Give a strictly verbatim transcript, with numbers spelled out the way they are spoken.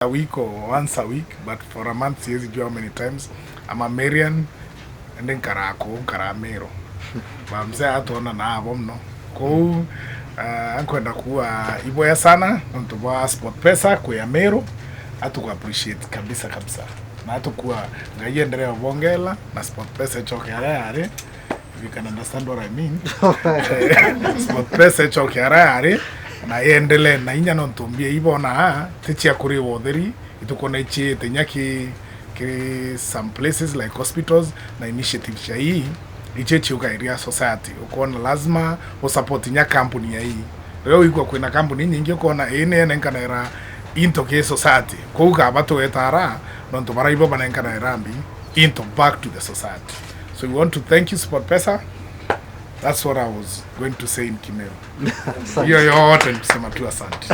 a week or once a week, but for a month, siwezi jua how many times. I'm a Marian, and nkaraa kuu, nkaraa Meru. Ba mzee atwona na abo mno. Kuu, ah, nkwenda kuwa iboya sana, nontu bwa Sport Pesa kwi a Meru, atuku appreciate kabisa kabisa. Na atukua, Ngai endelee obongela, na Sport Pesa ichoke aria yari. If you can understand what I mean. Sport Pesa ichoke aria yari, na yendelee na inya nontu mbia ibona, ti cia kuriwa utheri, itukona ichiite inya ki, ki some places like hospitals na initiatives cia ii, ichi chiukairia society. Ukona lazima usupport inya kampuni ya ii. Riria wigua kwina kampuni inyingi ukona ii ni enenkanaira into ki society. Kou kaba tuwetara, nontu bara ibo banenkanaira mbi into back to the society. So we want to thank you, Sport Pesa. That's what I was going to say in Kimeru. Hiyo yote ni kusema tu asante.